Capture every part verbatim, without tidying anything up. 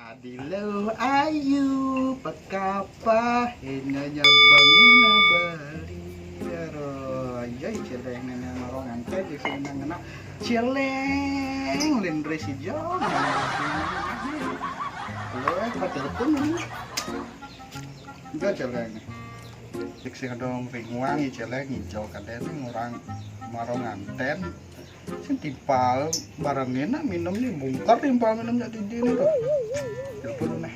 Adilo ayu pekapah ina nyabang ina bali. Aro, yoi celeng nene marong antai di sini nang ngena celeng lendre si jong. Lo eh, apa telepon ini? Enggak celeng. Cek sing ada ringuang i celeng hijau kadene ngurang marong anten. Sing timpal barang enak minum ni bungkar timpal minum jak didi ni tu. Telepon ni.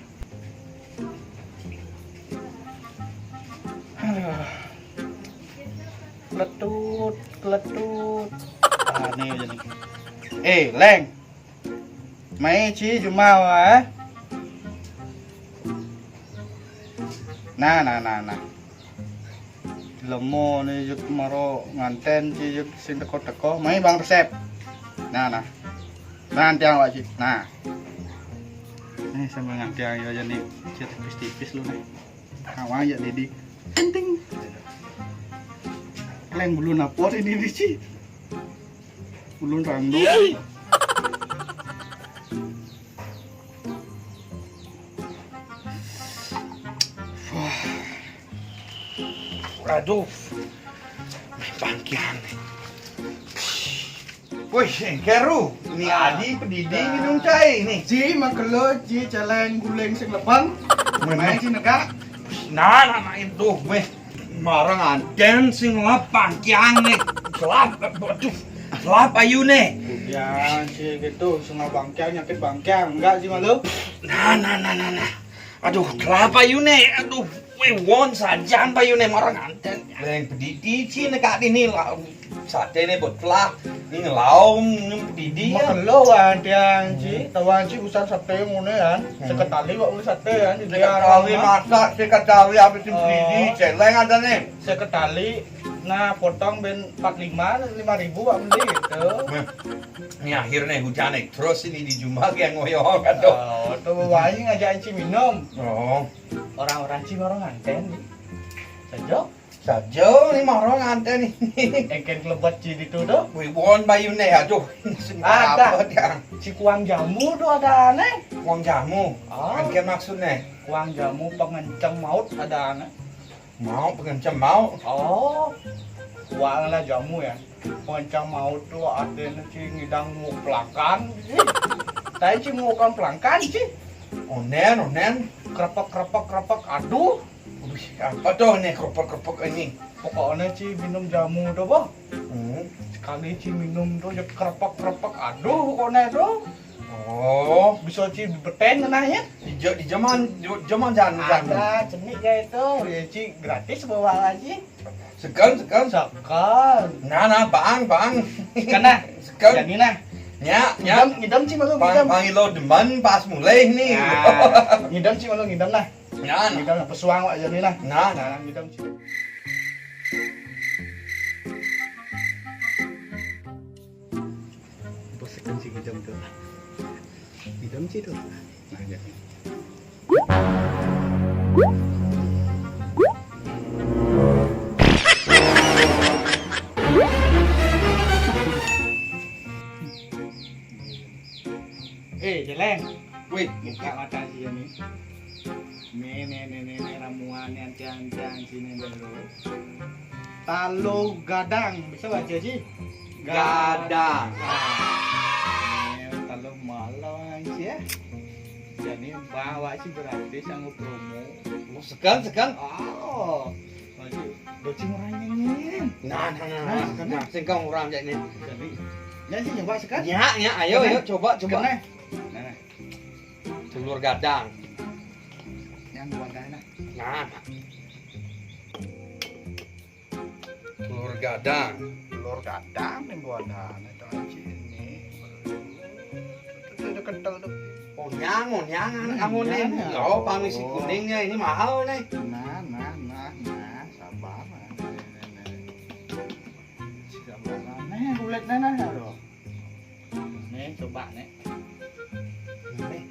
Letut, letut. Ah, ni aja ni. Eh, Leng. Mai ci jumau ah. Nah, nah, nah, nah. Lemo ni juk maro nganten ci juk sing teko-teko. Mai bang resep. Nah, nah. Nah, antiang awak ci. Nah. Ni sambil ngantiang yo jadi ci tipis-tipis lu ni. Awang ya didi. Ting ting. Leng bulu napor ini di ci. Ulun randuk. Wah. Aduh. Bangkian. Wih, keru. Ni adi pedidi minum cai ni. Ci makelo ci celeng guling sing lebang. Mana ci negak? Nah, nah, nah, itu weh. Marang anten sing lap pangkiang ni. Lap, aduh. Lap ayu ni. Kemudian si gitu sing lap bangkiang nyakit bangkiang enggak sih malu? Nah, nah, nah, nah, nah. Aduh, kelapa ayu ni. Aduh, weh won sajan payu ni marang anten. Leng pedidi ci nekak ini lah. Sate ni buat telah. Ini laum ni pedidi ya. Makelo antiang ci. Tawan ci usan sate ngune kan. Seketali wak beli sate kan. Seketali masak, seketali habis pedidi. Celeng ada ni. Seketali nah potong ben empat lima, lima ribu wak beli gitu. Ni akhir ni hujan ni terus ini di jumah yang ngoyong aduh. Oh, tu wai ngajak ci minum. Oh. Orang-orang ci marang anten. Sajo. Sajo ni marang anten ni. Engken kelebet ci ditu tu. Wih won payu ni aduh. Ada. Ci kuang jamu tu ada ni. Kuang jamu. Ah. Engken maksud ni. Kuang jamu pengenceng maut ada ni. Mau pengenceng mau. Oh. Wah lah jamu ya. Pengenceng mau tu ada ni ci ngidang mau pelangkan. Tadi ci mau kan pelangkan ci. Onen, onen. Krepek, krepek, krepek. Aduh. Wih, apa tu ni krepek, krepek ini? Pokoknya ci minum jamu tu bah. Hmm. Sekali ci minum tu je krepek, krepek. Aduh, pokoknya tu. Oh. Bisa ci beten kena ya. Di zaman zaman jan jan. Ada cenik gaya itu. Ya ci gratis bawa lagi. Sekan sekan. Sekan. Nah nah bang bang. Sekan nah. Sekan. Jadi nah. Ya ya. Ngidam ngidam ci malu ngidam. Bang ilo demen pas mulai ni. Ngidam ci malu ngidam nah. Nah nah. Ngidam pesuang wak jadi nah. Nah nah. Ngidam ci. Bos sekan ci ngidam tu. Ngidam ci tu. Nah ya. Eh, Jeleng. Wih, buka mata sih ni. Ni ni ni ni ni ramuan ni antiang-antiang sini dulu. Taluh gadang, bisa baca sih? Gadang. Taluh malang sih ya. Jadi bawa sih berarti sanggup promo. Sekan sekan. Oh. Lagi doci ngurangin. Nah nah nah. Nah, sing kau ngurang jak ni. Jadi ya sih nyoba sekan. Ya ya ayo ayo coba coba. Nah. Telur gadang. Yang buat nah. Nah. Telur gadang. Telur gadang ni buat nah. Itu aja ni. Itu udah kental tu. Onyang, onyang anak kamu ni. Oh, pang nasi kuning ya ini mahal ni. Nah, nah, nah, nah, sabar. Sabar. Nah, kulit nah, nah, nah. Nih, coba nih. Nih.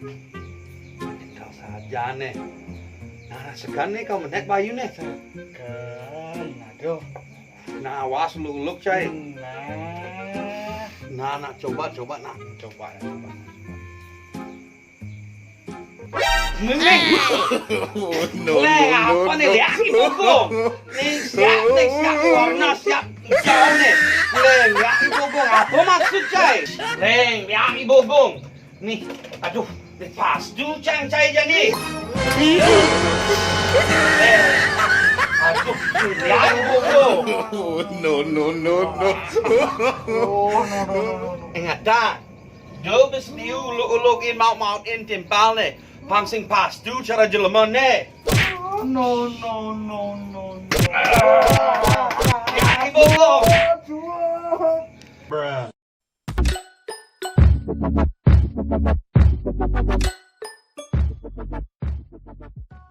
Tinggal saja nih. Nah, segan nih kau menek bayu nih. Segan, aduh. Nah, awas uluk-uluk cai. Nah. Nah, nah coba coba nah. Coba ya, coba. Ning, ning. Leng, apa nih, liak i bubung? Ning siap, ning siap, warna siap. Jauh nih. Leng, liak i bubung, apa maksud cai? Leng, liak i bubung. Nih, aduh, lepas du cang cai jani. Leng. Aduh, liak i bubung. No, no, no, no. Ingat dah. Do bes diu uluk-uluk in mau-mau in timpal nih. Pang sing pas du cara jelema nih. No, no, no, no, no. Liak i bubung. Bruh.